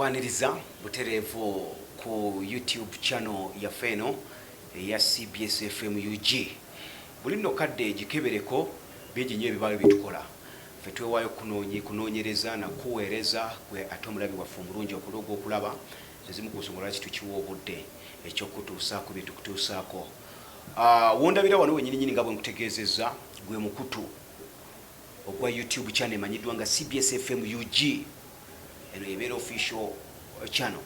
Nkwaniriza butereevu ku YouTube channel yaffe eno eya CBS FM UG. Buli nno kadde gikebereko, bingi nnyo ebibaayo byetukola. Ffe twewaayo kunoonyereza na kukuweereza gwe ate omulabi waffe omulungi okuli ogw'okulaba. Ze zimu ku nsonga lwaki tukiwa obudde ekyokutuusaako bye tukutuusaako. Wondabira wano wennyininyini, nga bwe nkutegeezezza, gwe mukutu ogwa YouTube channel emanyiddwa nga CBS FM UG. Eno ebeera official channel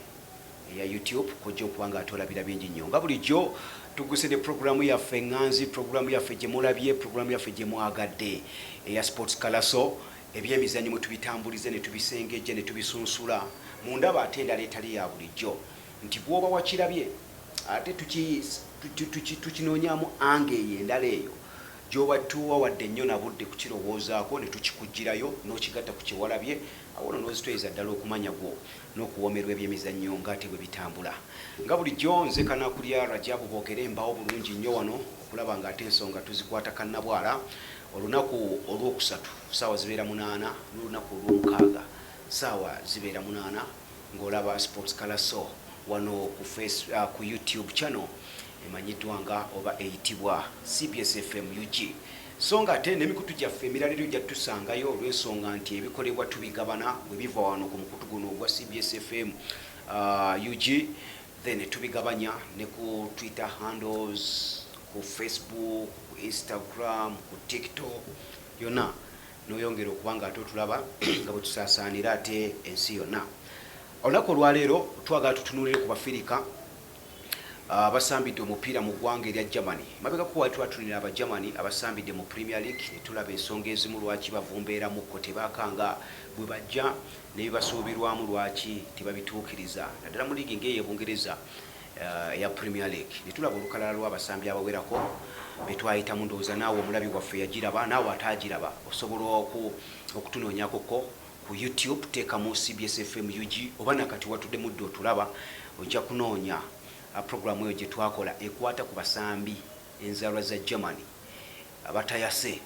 eya YouTube kojja okuba nga ate olabira bingi nnyo. Nga bulijjo tuguse ne programu yaffe eŋŋanzi, programu yaffe gye mulabye, programu yaffe gye mwagadde eya Sports Kalaso, ebyemizannyo mwe tubitambuliza ne tubisengejja ne tubisunsula mu ndaba ate endala etali ya bulijjo, nti bw'oba wakirabye ate tukinoonyaamu angle eyo endala eyo gy'oba tuwa wadde nnyo na budde kukirowoozaako ne tukikugirayo n'okigatta ku kyewalabye. Awo no n'ozitoyeza ddala okumanya gwo n'okuwoomerwa ebyemizannyo ng'ate bwe bitambula. Nga bulijjo nze Kanakulya Rajabu Boogere, embawo bulungi nnyo wano okulaba ng'ate ensonga tuzikwata kannabwala. Olunaku olwokusatu saawa zibeera 8, n'olunaku olwomukaaga saawa zibeera 8, ng'olaba Sports Kalaso wano ku YouTube channel emanyiddwa nga oba eyitibwa CBS FM UG. So nga ate n'emikutu gyaffe emirala eryo gyatusangayo, olw'ensonga nti ebikolebwa tubigabana. Bwe biva wano ku mukutu guno ogwa CBS FM UG, then tubigabanya ne ku Twitter handles, ku Facebook, ku Instagram, ku TikTok yonna, n'oyongera okuba nga ate otulaba nga bwe tusaasaanira ate ensi yonna. Olunaku olwaleero twagala tutunuulire ku Bafirika abasambidde omupiira mu ggwanga erya Germany. Mabegako wali twatunulira Abagermany abasambidde mu Premier League ne tulaba ensonga ezimu lwaki bavumbeeramukko, tebaakanga bwe bajja n'ebibasuubirwamu lwaki tebabituukiriza, naddala mu liigi ng'eyo Ebungereza eya Premier League, ne tulaba olukalala lw'abasambi abawerako be twayitamu. Ndowooza naawe omulabi waffe yagiraba, naawe ataagiraba osobola okutunoonyakoko ku YouTube, teekamu CBS FM UG, oba nakati watudde mudde otulaba, ojja kunoonya programu eyo gye twakola ekwata ku basambi enzaalwa za Germany abatayase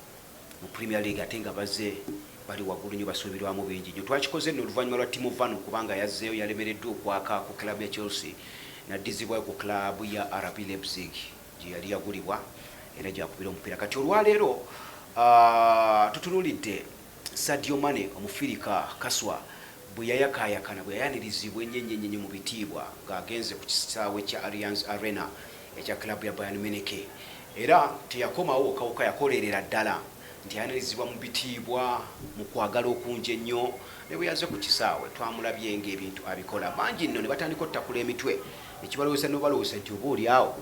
mu Premier League ate nga baze bali waggulu nnyo, basuubirwamu bingi nnyo. Twakikoze nno oluvannyuma lwa Timo Werner kubanga yazzeeyo, yalemereddwa okwaka ku club ya Chelsea, naddizibwayo ku club ya RB Leipzig gye yali yagulibwa era gyakubira omupiira. Kati olwaleero tutunuulidde Sadio Mane, Omufirika kaswa, bwe yayakaayakana, bwe yayanirizibwa ennyo ennyo ennyo mu bitiibwa ng'agenze ku kisaawe kya Allianz Arena ekya club ya Bayern Munich. Era teyakomawo kawuka, yakolerera ddala nti yayanirizibwa mu bitiibwa, mu kwagala okungi ennyo. Ne bwe yaze ku kisaawe twamulabye ng'ebintu abikola. Bangi nno ne batandika ottakula emitwe nekibalowooza, nobalowooza nti oba oli awo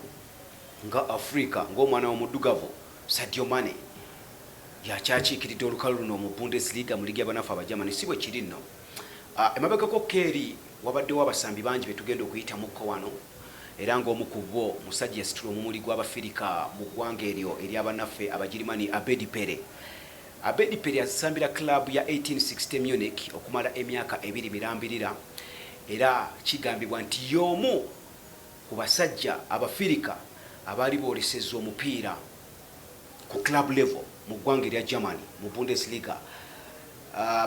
nga Afrika, ng'omwana w'omuddugavu Sadio Mane yakyakiikiridde olukalu luno mu Bundesliga, mu liigi y'abanafu Abajamani. Si bwe kiri nno. Emabegako keeri wabaddewo abasambi bangi betugenda okuyitamukko wano, era ng'omu ku bo musajja yasitula omumuli gw'Abafirika mu ggwanga eryo ery'abannaffe Abagirimani, Abedi Pele. Abedi Pele asambira club ya 1860 Munich okumala emyaka 2 mirambirira, era kigambibwa nti y'omu ku basajja Abafirika abaali boolesezza omupiira ku club level mu ggwanga erya Germany mu Bundesliga.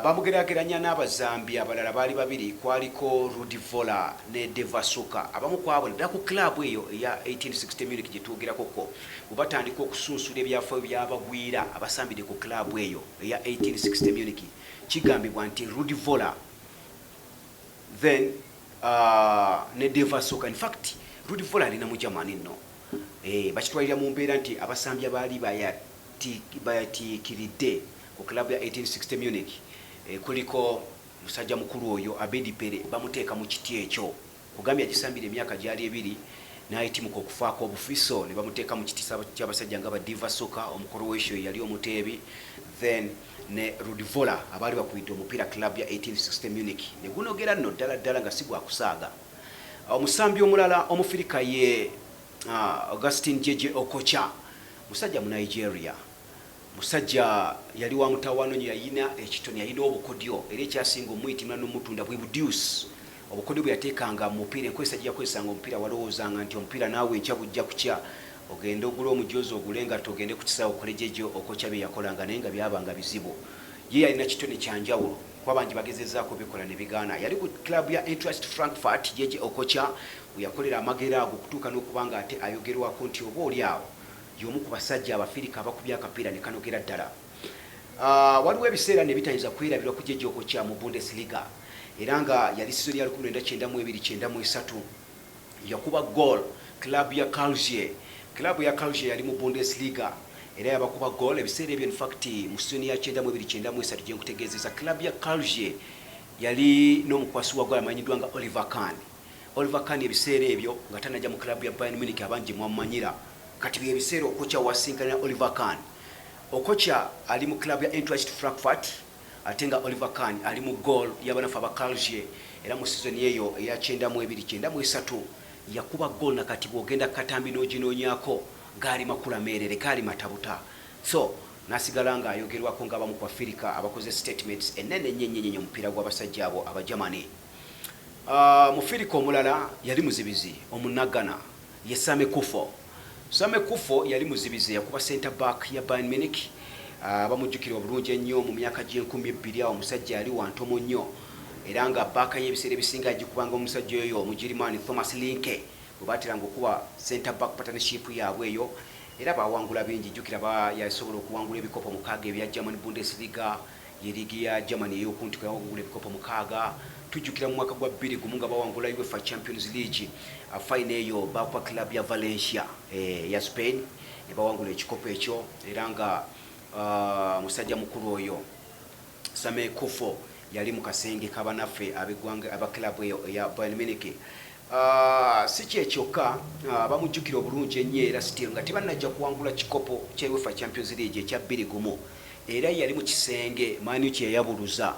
Bamugeraageranya n'abazambi abalala baali babiri, kwaliko Rudi Voller ne Davor Suker. Abamu ku abo, naddala ku club eyo eya 1860 Munich gye twogerakoko, bwe batandika okusunsula ebyafaayo by'abagwira abasambidde ku club eyo eya 1860 Munich, kigambibwa nti Rudi Voller then ne Davor Suker. In fact, Rudi Voller alina mu Germany nno bakitwalira mu mbeera nti abasambi abaali bayatiikiridde ku club ya 1860 Munich, kuliko musajja mukulu oyo Abedi Pele. Bamuteeka mu kiti ekyo kugambye agisambira emyaka gyali 2 n'ayitimuka okufaako obufiso, ne bamuteeka mu kiti ky'abasajja nga ba Davor Suker, Omucroatia yali omuteebi, then ne Rudi Voller, abaali bakubidde omupiira club ya 1860 Munich ne gunogera nno ddala ddala nga si gwakusaaga. Omusambi omulala Omufirika ye Augustine Jeje Okocha, musajja mu Nigeria. Musajja yali wa mutawaano nnyo, yalina ekitone, yalina obukodyo, era ekyasinga omuyitibwa n'omutunda bwe buduce, obukodyo bwe yateekanga mu mupiira, enkozesa gye yakozesanga omupiira. Walowoozanga nti omupiira naawe enkya bujja kukya, ogende ogule omujoozi, ogule engatto, ogende ku kisaawe okole Jeje Okocha bye yakolanga, naye nga byabanga bizibu. Ye yalina kitone kyanjawulo. Kuba bangi bagezezzaako bikola ne bigaana. Yali ku club ya Eintracht Frankfurt, Jay-Jay Okocha we yakolera amagero ago, okutuuka n'okuba nga ate ayogerwako nti oba oli awo y'omu ku basajja Abafirika abakubye akapiira ne kanogera ddala. Waliwo ebiseera ne bitayinza kwerabirwa ku Jay-Jay Okocha mu Bundesliga, era nga yali sizoni ya 1992 93, yakuba goal club ya Karlsruhe. Club ya Karlsruhe yali mu Bundesliga era yabakuba goal ebiseera ebyo. In fact, mu sizoni ya 92 93 gye nkutegeezeza, club ya Karlsruhe yali n'omukwasi wa goal amanyiddwa nga Oliver Kahn. Oliver Kahn ebiseera ebyo nga tanajja mu club ya Bayern Munich, abangi mwamumanyira. Kati bye biseera Okocha wasinkanira Oliver Kahn. Okocha ali mu club ya Eintracht Frankfurt, ate nga Oliver Kahn ali mu goal y'abanafu aba Karlsruhe. Era mu sizoni eyo eya 92 93 yakuba goal, nakati bw'ogenda katambi n'oginoonyaako, gaali makula meerere, gaali matabuta. So nasigala ng'ayogerwako ng'abamu ku Afirika abakoze statements enene ennyo ennyo ennyo omupiira gw'abasajja abo Abajamani. Mufirika omulala yali muzibizi Omunagana, ye Sammy Kuffour. Sammy Kuffour yali muzibizi, yakuba center back ya Bayern Munich. Bamujjukira obulungi ennyo mu myaka gy'e 2000 awo. Omusajja yali wantomo nnyo, era nga baaka y'ebiseera ebisinga agikubanga omusajja oyo Omugirimaani Thomas Linke, bwe bateranga okuba center back partnership yaabwe eyo, era bawangula bingi. Jjukira yasobola okuwangula ebikopo 6 ebya German Bundesliga, ye liigi ya Germany ey'okuntiko, yawangula ebikopo 6. Tujjukira mu mwaka gwa 21 nga bawangula UEFA Champions League final eyo bakuba club ya Valencia ya Spain ne bawangula ekikopo ekyo. Era nga musajja mukulu oyo Sammy Kuffour yali mu kasenge k'abanaffe ab'eggwanga aba club eyo eya Bayern Munich. Si kyekyokka, bamujjukira obulungi ennyo era still nga tebannajja kuwangula kikopo kya UEFA Champions League ekya 21, era yali mu kisenge Man U kye yayabuluza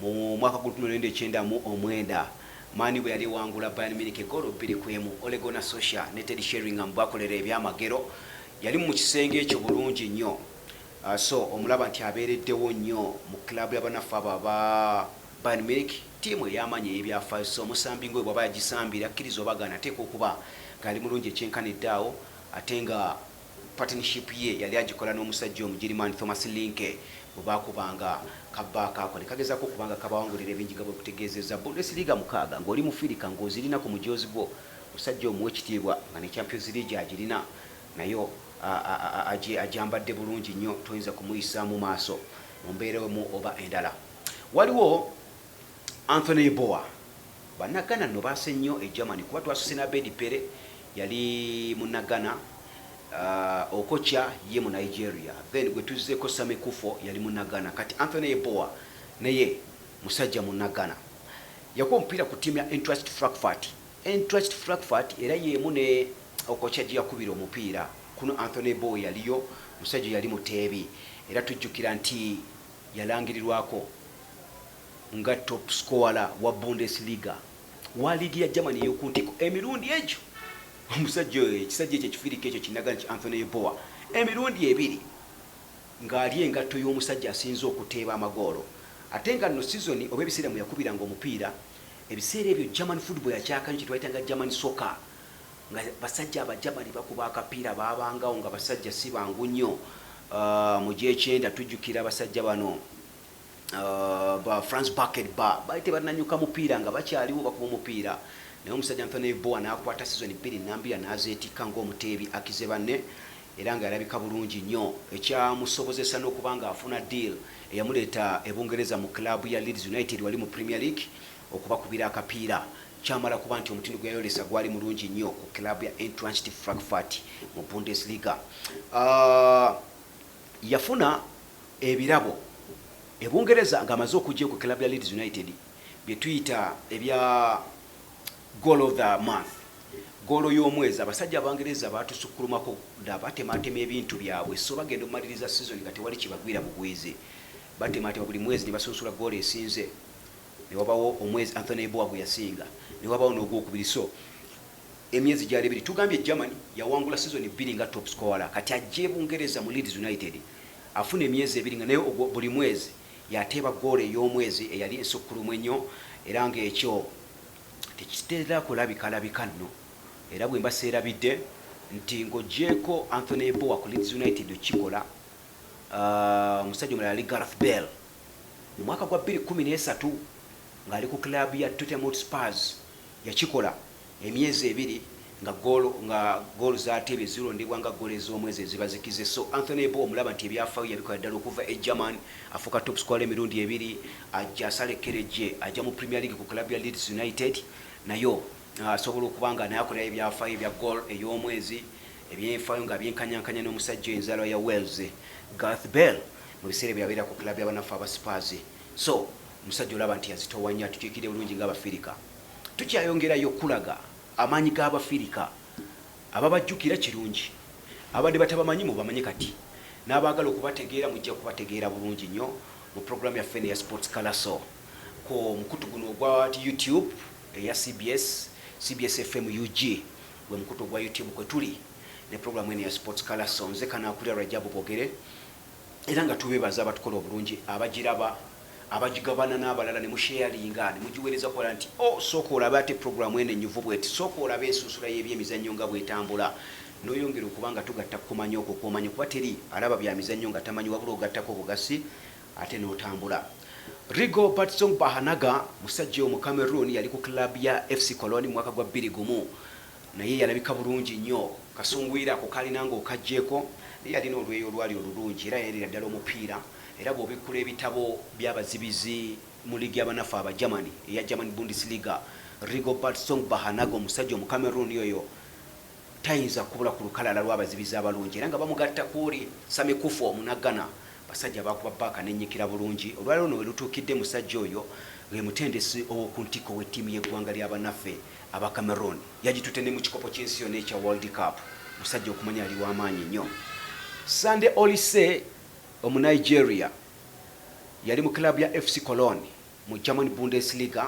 mu mwaka gwa 1999, Man U bwe yali ewangula Bayern Munich egoolo 2-1, Ole Gunnar Solskjaer ne Teddy Sheringham bakolera ebyamagero. Yali mu kisenge ekyo bulungi nnyo. So omulaba nti abeereddewo nnyo mu club y'abanafu abo aba Bayern Munich, ttiimu ey'amaanyi ey'ebyafaayo. So omusambi ng'oyo bw'aba yagisambira, akkiriza obagaana, ateeka okuba ng'ali mulungi ekyenkanidde awo, ate nga partnership ye yali agikola n'omusajja Omugirimaani Thomas Linke, bwe bakubanga kabaaka ako ne kagezaako okubanga kabawangulira ebingi nga bwe kutegeezezza Bundesliga 6 ng'oli Mufirika ng'ozirina ku mujoozi gwo. Musajja omuwa ekitiibwa nga ne Champions League agirina nayo agyambadde bulungi nnyo, toyinza kumuyisaamu maaso mu mbeera emu oba endala. Waliwo Anthony Yeboah. Bannagana nno baase nnyo e Germany, kuba twasose n'Abedi Pele yali Munnagana, Okocha ye mu Nigeria, then gwe tuzzeeko Sammy Kuffour yali Munnagana. Kati Anthony Yeboah naye musajja Munnagana, yakuba omupiira ku ttiimu ya Eintracht Frankfurt. Eintracht Frankfurt era yemu ne Okocha gye yakubira omupiira kuno. Anthony Yeboah yaliyo, musajja yali muteebi, era tujjukira nti yalangirirwako nga top scorer wa Bundesliga, wa liigi ya Germany ey'okuntiko emirundi egyo. Omusajja oyo, ekisajja ekyo ekifirika ekyo kinagana ki Anthony Yeboah, emirundi ebiri ng'ali engatto y'omusajja asinze okuteeba amagoolo. Ate nga nno sizoni oba ebiseera mwe yakubiranga omupiira, ebiseera ebyo German football yakyakanyo, kye twayitanga German soccer, nga basajja Abajamani bakuba akapiira, baabangawo nga basajja si bangu nnyo. Mu gyekyenda tujjukira abasajja bano, ba Franz Beckenbauer, baali tebannanyuka mupiira nga bakyaliwo bakuba omupiira, naye omusajja Anthony Yeboah n'akwata sizoni 2 nambira n'azeetikka ng'omuteebi akize banne, era nga yalabika bulungi nnyo, ekyamusobozesa n'okuba nga afuna deal eyamuleeta e Bungereza mu club ya Leeds United, wali mu Premier League, okubakubira akapiira. Kyamala kuba nti omutindo gwe yayolesa gwali mulungi nnyo ku club ya Eintracht Frankfurt mu Bundesliga. Yafuna ebirabo e Bungereza ng'amaze okujja ku club ya Leeds United, bye tuyita ebya goal of the month, goolo y'omwezi. Abasajja Abangereza batusukkulumako dda, batematema ebintu byabwe, so bagenda omumaliriza season nga tewali kibagwira bugwizi. Batematema buli mwezi ne basunsula goolo esinze, ne wabawo omwezi Anthony Yeboah gwe yasinga, ne wabawo n'ogwokubiri. So emyezi gyali ebiri. Tugambye Germany yawangula season 2 nga top scorer. Kati ajja e Bungereza mu Leeds United, afuna emyezi 2 nga naye buli mwezi yateeba goolo ey'omwezi eyali ensukkulumu ennyo, era ng'ekyo tekitera kulabikalabika nno. Era bwe mba seerabidde nti ng'ogyeko Anthony Yeboah ku Leeds United okikola, omusajja omulala ali Gareth Bale. Mu mwaka gwa 2013 ng'ali ku club ya Tottenham Hotspurs yakikola emyezi 2 nga goal zateebye zirondebwa nga goal ez'omwezi ezibazikize. So Anthony Eboh omulaba nti ebyafaayo yabikola ddala. Okuva e German afuuka top scorer emirundi ebiri, ajja asala ekkereje, ajja mu Premier League ku club ya Leeds United, nayo asobola okuba nga naye akolerayo ebyafaayo ebya goal ey'omwezi, ebyenfaayo nga byenkanyankanya n'omusajja enzaalwa ya Wales, Gareth Bale, mu biseera byabeera ku club y'abanafu aba Spurs. So omusajja olaba nti yazitowa nnyo, atukiikirire bulungi ng'Abafirika. Tukyayongerayo okulaga amaanyi g'Abafirika. Ababajjukira kirungi, abadde batabamanyi mubamanye kati, n'abaagala okubategeera mujja kubategeera bulungi nnyo mu programu yaffe eno eya Sports Kalaso ku mukutu guno ogwa YouTube eya CBS, CBS FM UG, gwe mukutu ogwa YouTube kwe tuli ne programu eno eya Sports Kalaso. Nze Kanaakulira Rajabu Bogere, era nga tubeebaza abatukola obulungi, abagiraba, abagigabana n'abalala, ne musharinga ne mugiweereza kukola nti o sooka olabe ate programu eno ennyuvu bweti, sooka olabe ensunsula y'ebyemizannyo nga bwetambula, n'oyongera okuba nga tugatta kumanya okwo kwomanya, kuba teri alaba bya mizannyo nga tamanyi, wabula ogattako bugasi ate n'otambula. Rigobert Song Bahanaga, musajja omu Cameroon, yali ku club ya FC Cologne mu mwaka gwa 21, naye yalabika bulungi nnyo. Kasungwira ako kalina nga okaggyeko, naye yalina olweyo olwali olulungi, era yayerera ddala omupiira. Era bw'obikkula ebitabo by'abazibizi mu liigi y'abanafu aba Germany eya German Bundesliga, Rigobert Song Bahanaga, omusajja omu Cameroon oyo, tayinza kubula ku lukalala lw'abazibizi abalungi, era nga bamugatta kwoli Sami Kufo omunagana. Basajja bakuba baaka nenyikira bulungi. Olwaleero no welutuukidde, musajja oyo ge mutendesi ow'oku ntikko w'ettiimu y'eggwanga ly'abanaffe aba Cameroon, yagitutte ne mu kikopo ky'ensi yonna ekya World Cup. Musajja okumanya ali w'amaanyi nnyo. Sunday Oliseh Omunigeria yali mu club ya FC Cologne mu German Bundesliga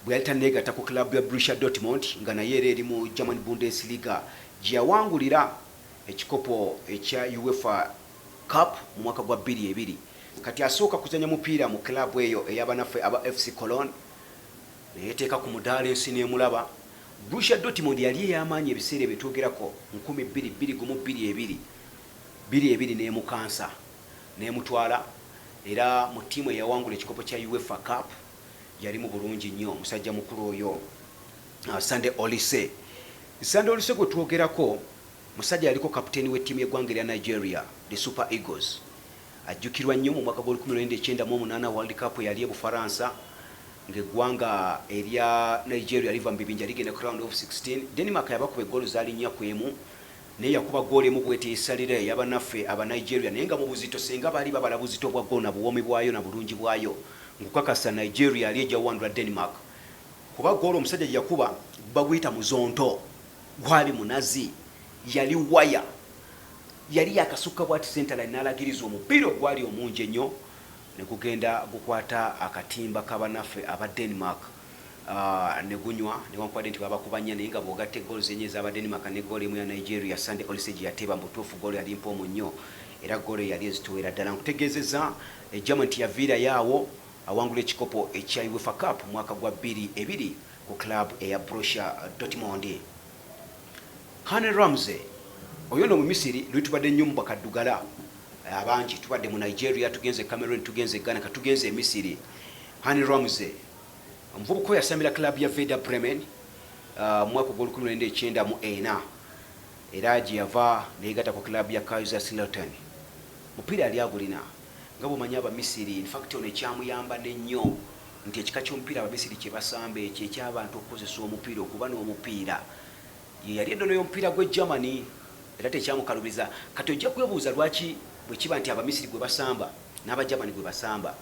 bwe yali tanneegatta ku club ya Borussia Dortmund, nga naye era eri mu German Bundesliga, gye yawangulira ekikopo ekya UEFA Cup mu mwaka gwa 22. Kati asooka kuzanya mupiira mu club eyo ey'abanaffe aba FC Cologne, neyeteeka ku mudaala, ensi n'emulaba. Borussia Dortmund yali ey'amaanyi ebiseera ebyo twogerako 2021 22 n'emukansa n'emutwala, era mu ttiimu eyawangula ekikopo kya UEFA Cup yalimu bulungi nnyo musajja mukulu oyo, Sunday Oliseh. Sunday Oliseh gwe twogerako, musajja yaliko kapiteeni w'ettiimu y'eggwanga erya Nigeria, the Super Eagles. Ajjukirwa nnyo mu mwaka gwa 1998 World Cup eyali e Bufaransa, ng'eggwanga erya Nigeria liva mu bibinja ligenda ku round of 16. Denmark yabakuba eggolo zaali 4-1, naye yakuba goolo emu bweti esalira ey'abannaffe aba Nigeria, naye nga mu buzito, singa baali babala buzito bwa goolo na buwoomi bwayo na bulungi bwayo, nkukakasa Nigeria yali ejja wandula Denmark, kuba goolo omusajja gye yakuba baguyita muzonto, gwali munazi, yali waya, yali yakasukka bwati centerline n'alagiriza omupiira ogwali omungi ennyo ne gugenda gukwata akatimba k'abannaffe aba Denmark, ne gunywa. Newankubadde nti babakuba nnya, naye nga bw'ogatta egoolo zenye ez'aba Denmark ne goolo emu ya Nigeria, Sunday Oliseh gye yateeba, mu butuufu goolo yali mpoomu nnyo, era goolo yali ezitowera ddala. Nkutegeezeza ejjama nti yaviirayo awo awangula ekikopo ekya UEFA Cup mu mwaka gwa 22 ku club eya Borussia Dortmund. Hani Ramsey oyo no Mumisiri, luli tubadde nnyo mu bakaddugala abangi, tubadde mu Nigeria, tugenze Cameroon, tugenze Ghana, katugenze e Misiri. Hani Ramsey, omuvubuka oyo yasambira club ya Werder Bremen mu mwaka ogw'1994, era gye yava neyegatta ku club ya Kaiserslautern. Mupiira yali agulina nga bwomanyi Abamisiri. Infact ono ekyamuyamba nennyo nti ekika ky'omupiira Abamisiri kye basamba, ekyo ekyabantu okukozesa omupiira, okuba n'omupiira, ye yali ennono y'omupiira gw'e Germany, era tekyamukalubiza. Kati ojja kwebuuza lwaki bwe kiba nti Abamisiri gwe basamba n'Abagermany gwe basamba,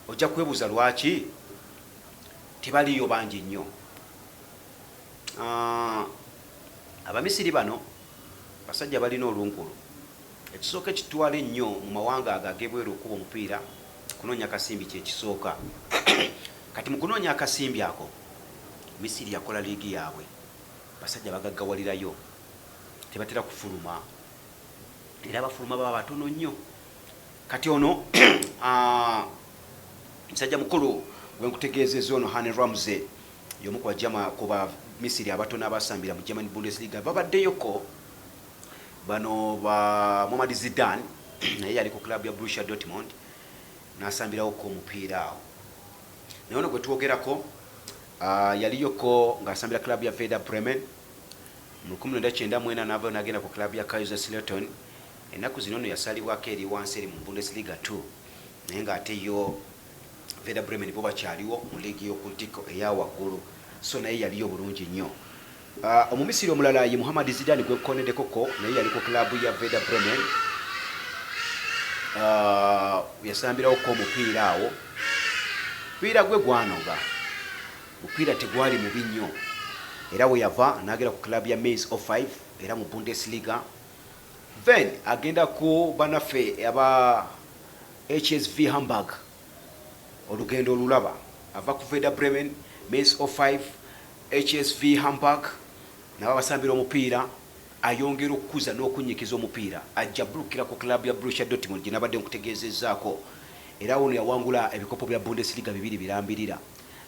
ojja kwebuuza lwaki tebaliiyo bangi nnyo. Abamisiri bano basajja balina olunkulu. Ekisooka ekitwala ennyo mu mawanga ago ag'ebweru okuba omupiira, kunoonya kasimbi kyekisooka. Kati mu kunoonya akasimbi ako, Misiri yakola liigi yaabwe, basajja bagaggawalirayo, tebatera kufuluma, era abafuluma baba batono nnyo. Kati ono musajja mukulu gwenkutegeezezza ono, Hani Ramsey, y'omu ku bajama ku ba Misiri abatono abasambira mu German Bundesliga. Babaddeyoko bano ba Mohamed Zidan, naye yali ku club ya Borussia Dortmund. N'asambirawoko omupiira awo. Naye ono gwe twogerako yaliyoko ng'asambira club ya Werder Bremen mu 1994, n'avayo n'agenda ku club ya Kaiserslautern. Ennaku zino nno yasalibwako eri wansi eri mu Bundesliga 2, naye ng'ate yo Werder Bremen bo bakyaliwo mu liigi y'oku ntikko eya waggulu, so naye yaliyo bulungi nnyo. Omumisiri omulala ye Muhammad Zidane gwe nkoneddekoko, naye yali ku club ya Werder Bremen. Yasambirawoko omupiira awo, mupiira gwe gwanoga, mupiira tegwali mubi nnyo, era we yava n'agenda ku club ya Mainz 05 era mu Bundesliga. Then agenda ku banaffe aba HSV Hamburg. Olugendo olulaba, ava ku Werder Bremen, Mainz 05, HSV Hamburg, nabo abasambira omupiira. Ayongera okukuza n'okunyikiza omupiira, ajja bulukira ku club ya Borussia Dortmund gye nabadde nkutegeezezzaako. Era ono yawangula ebikopo bya Bundesliga bibiri birambirira,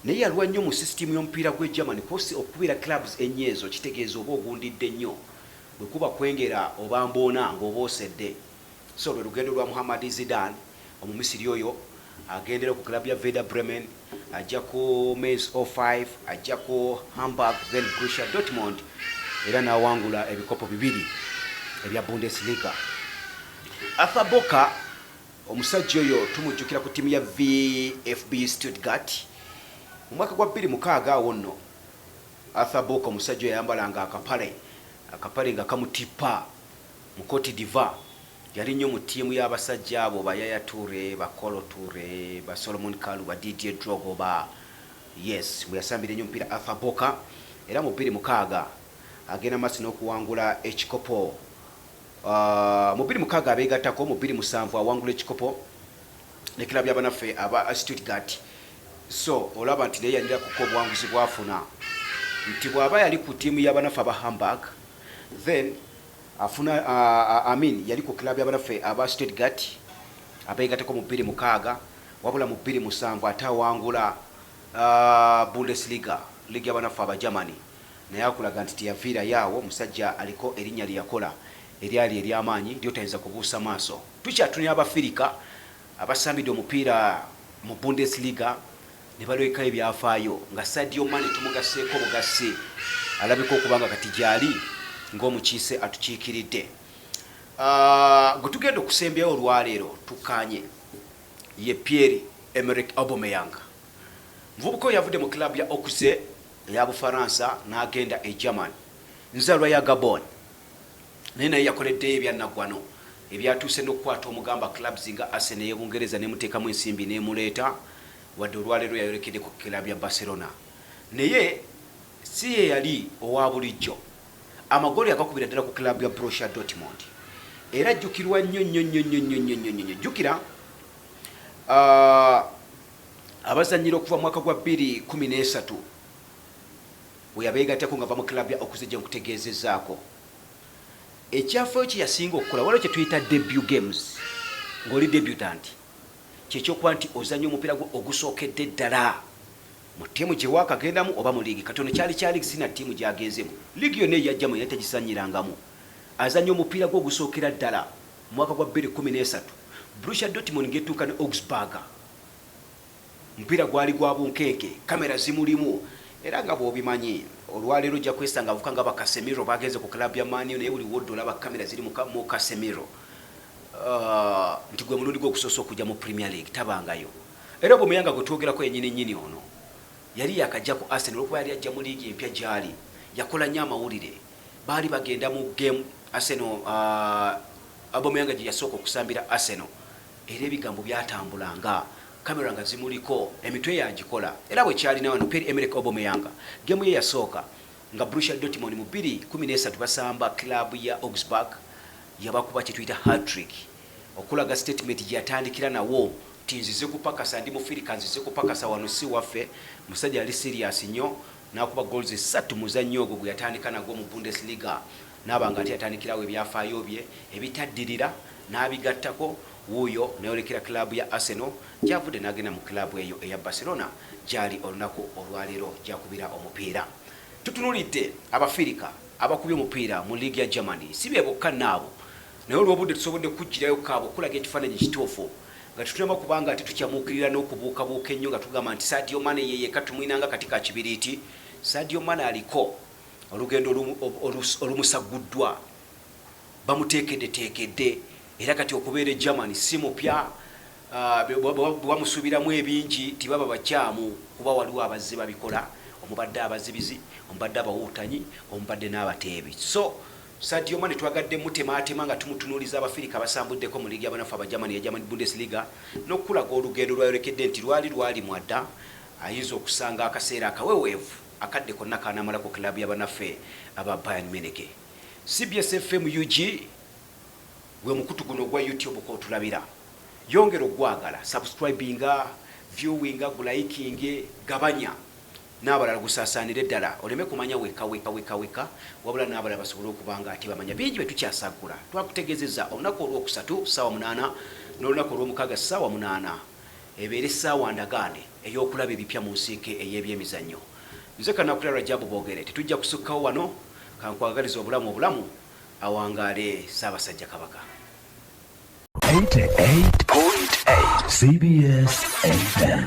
naye yalwa nnyo mu sisitimu y'omupiira gw'e Germany. Kosi okukubira clubs ennyo ezo kitegeeza oba ogundidde nnyo, bwe kuba kwengera oba mboona ng'oba osedde. So lwe lugendo lwa Muhammad Zidane, Omumisiri oyo agendera ku club ya Werder Bremen, ajja ku Mainz 05, ajja ku Hamburg, then Borussia Dortmund, era n'awangula ebikopo bibiri ebya Bundesliga. Arthur Boka, omusajja oyo tumujjukira ku ttiimu ya VfB Stuttgart mu mwaka gwa 2006. Awo nno Arthur Boka, omusajja oyo yayambalanga akapale nga kamutippa mu Cote d'Ivoire. Yali nnyo mu ttiimu y'abasajja abo ba Yaya Toure, ba Kolo Toure, ba Solomon Kalou, ba Didier Drogba. Yes, mwe yasambira ennyo omupiira Arthur Boka. Era mu 2006 agenda maaso n'okuwangula ekikopo. Mu 2006 abeegattako, mu 2007 awangula ekikopo ne club y'abanaffe aba Stuttgart. So olaba nti naye yalirakuko obuwanguzi bwafuna, nti bw'aba yali ku ttiimu y'abanaffe aba Hamburg, then afuna I mean, yali ku club y'abanaffe aba Stuttgart abeegattako mu 2006, wabula mu 2007 ate awangula Bundesliga, liigi y'abanaffe aba Germany. Naye akulaga nti teyaviirayo awo, omusajja aliko erinnya lye yakola eryali ery'amaanyi lyotayinza kubuusa maaso. Tukyatunira Abafirika abasambidde omupiira mu Bundesliga ne balwekayo ebyafaayo, nga Sadio Mane tumugaseeko bugasi, alabika okuba nga kati gyali ng'omukiise atukiikiridde. Gwe tugenda okusembyayo olwaleero tukkaanye ye Pierre Emerick Aubameyang. Muvubuka oyo yavudde mu club ya Auxerre eya Bufaransa n'agenda e German. Nzalwa ya Gabon, naye yakoleddeyo ebyannaggwano ebyatuuse n'okukwata omugamba clubs nga Arsenal ey'Ebungereza nemuteekamu ensimbi n'emuleeta, wadde olwaleero yayolekedde ku club ya Barcelona. Naye si ye yali owa bulijjo, amagoli agakubira ddala ku club ya Borussia Dortmund, era ajjukirwa nnyo nnyo nnyo nnyo nnyo nnyo nnyo nnyo. Jjukira abazannyira okuva mu mwaka gwa 2013 we yabeegattako nga va mu club ya Auxerre gye nkutegeezezzaako. Ekyafaayo kye yasinga okukola, waliwo kye tuyita debut games, ng'oli debutant, kyekyokuba nti ozannya omupiira gwo ogusookedde ddala mu ttiimu gye waakagendamu oba mu liigi. Katono kyali kya liigi, sina ttiimu gyagenzemu, liigi yonna eyajjamu yali tagisannyirangamu. Azannya omupiira gwe ogusookera ddala mu mwaka gwa 2013, Borussia Dortmund ng'etuuka ne Augsburg. Mupiira gwali gwa bunkenke, kamera zimulimu, era nga bw'obimanyi olwaleero ojja kwesanga avuka nga ba Casemiro bagenze ku club ya Man U, naye buli wodde olaba kamera ziri mu Casemiro, nti gwe mulundi gwe ogusoose okujja mu Premier League, tabangayo. Era Aubameyang gwe twogerako yennyini nnyini ono yali yakajja ku Arsenal, olwokuba yali ajja mu liigi empya gyali, yakola nnyo amawulire. Baali bagenda mu game Arsenal, Aubameyang gye yasooka okusambira Arsenal, era ebigambo byatambulanga, kamera nga zimuliko, emitwe yagikola. Era bwe kyalina wano Pierre Emerick Aubameyang, game ye yasooka nga Borussia Dortmund mu 2013 basamba club ya Augsburg, yabakuba kye tuyita hat-trick, okulaga statement gye yatandikira nawo nti nzize kupakasa, ndi mufirika, nzize kupakasa wano si waffe. Musajja yali serious nnyo, n'akuba goals 3 muzannyo ogwo gwe yatandika nagwo mu Bundesliga, naaba nga ate yatandikirawo ebyafaayo bye ebitaddirira n'abigattako. Wuuyo nayolekera club ya Arsenal gyavudde n'agenda mu club eyo eya Barcelona gyali olunaku olwaleero gyakubira omupiira. Tutunulidde Abafirika abakubye omupiira mu liigi ya Germany, si be bokka naabo, naye olw'obudde tusobodde kugirayo kaabo okulaga ekifaananyi ekituufu. Nga tetunaba kubanga ate tukyamuukirira n'okubuukabuuka ennyo nga tugamba nti Sadio Mane ye yekka tumwinanga kati ka kibiriiti. Sadio Mane aliko olugendo olumusagguddwa, bamuteekeddeteekedde era kati okubeera e Germany si mupya. Bwe bamusuubiramu ebingi tibaba bakyamu kuba waliwo abazze babikola omubadde abazibizi, omubadde abawuutanyi, omubadde n'abateebi. So Sadio Mane twagadde mutemaatema nga tumutunuuliza Abafirika abasambuddeko mu liigi y'abanafu Abagermany eya German Bundesliga n'okukulaga olugendo lw'ayolekedde nti lwali lwalimwa dda ayinza okusanga akaseera akaweweevu akadde konna k'anaamala ku club y'abanaffe aba Bayern Munich. Cbs FM UG gwe mukutu guno ogwa YouTube kw'otulabira. Yongera okugwagala, subscribinga, viewinga, gulayikinge, gabanya n'abalala gusaasaanire ddala oleme kumanya wekka wekka wekka wekka wabula n'abalala basobole okuba nga ate bamanya bingi bye tukyasaggula. Twakutegeezezza olunaku Olwokusatu ssaawa munaana n'olunaku Olwomukaaga ssaawa munaana ebeere ssaawa ndagaane ey'okulaba ebipya mu nsiike ey'ebyemizannyo. Nze Kanakulya Rajabu Bogere tetujja kusukkawo wano, kankwagalize obulamu obulamu, awangaale Ssaabasajja Kabaka. 88.8 CBS FM.